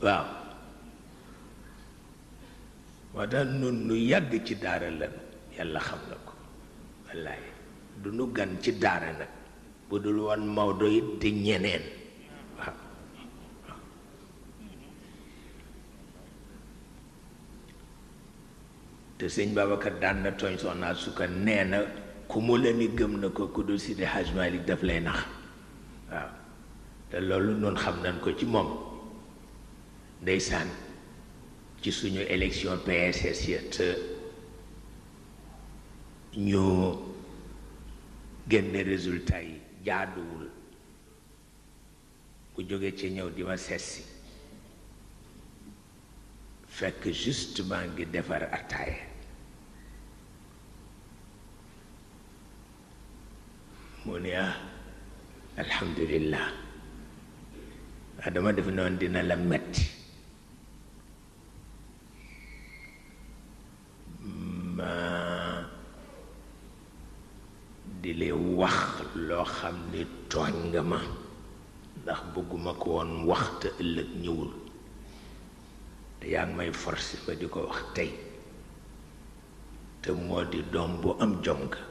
waaw moo tax nun nu yàgg ci daara lan yàlla xam na ko wallaay du nu gan ci daara nag bu dul woon Maodo it di ñeneen waaw te sëñ Babacar daan na tooñ Sokhna Astou Kane nee na ku mu la ni gëm na ko ku dul Sidi Hadj Malick daf lay nax waaw te loolu noonu xam nañ ko ci moom ndeysaan ci suñu élection PSS ya te ñu génne résultat yi jaaduwul ku jóge ci ñëw di ma seetsi fekk justement ngi defar ataaya mu ne alhamdulillah dama def noonu dina la metti ma di lee wax loo xam ni tooñ nga ma ndax bëgguma ko woon wax te ëllëg ñëwul te yaa ngi may forcé ba di ko wax tey te moo di doom bu am jom nga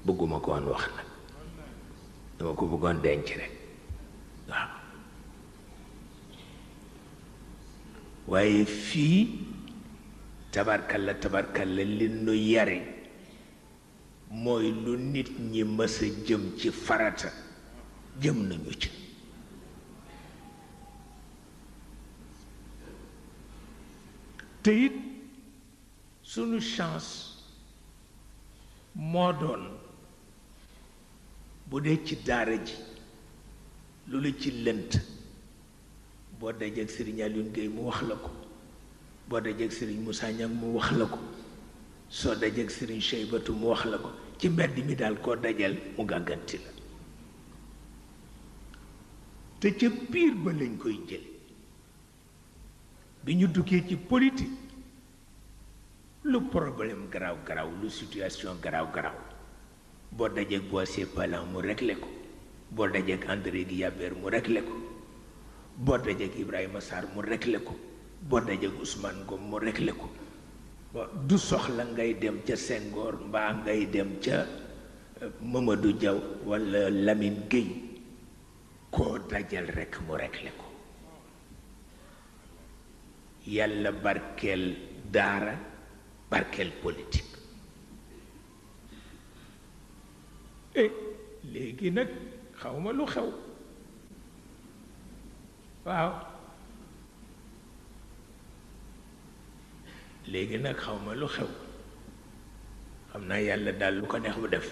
bëgguma ko woon wax nag dama ko bëggoon denc rek waaw waaye fii tabarkalla li nu yare mooy lu nit ñi mës a jëm ci farata jëm nañu ci te it sunu chance moo doon bu dee ci daara ji lu la ci lënt boo dajeek Serigne Alioune Gueye mu wax la ko boo dajeek Serigne Moussa Niang mu wax la ko soo dajeek Serigne Cheybatu mu wax la ko ci mbedd mi daal koo dajal mu gàgganti la te ca biir ba lañ koy jël bi ñu duggee ci politique lu problème garaaw lu situation garaaw boo dajeek Boissé Palan mu réglé ko boo dajeek André Guillabert mu réglé ko boo dajeek Ibrahima Sarr mu réglé ko boo dajeek Ousmane Ngom mu réglé ko du soxla ngay dem ca Senghor mbaa ngay dem ca Mamadou Diaw walla Lamine Gueye koo dajal rekk mu réglé ko yàlla barkeel daara barkeel politique léegi nag xawma lu xew waaw léegi nag xawma lu xew xam naa yàlla daal lu ko neex mu def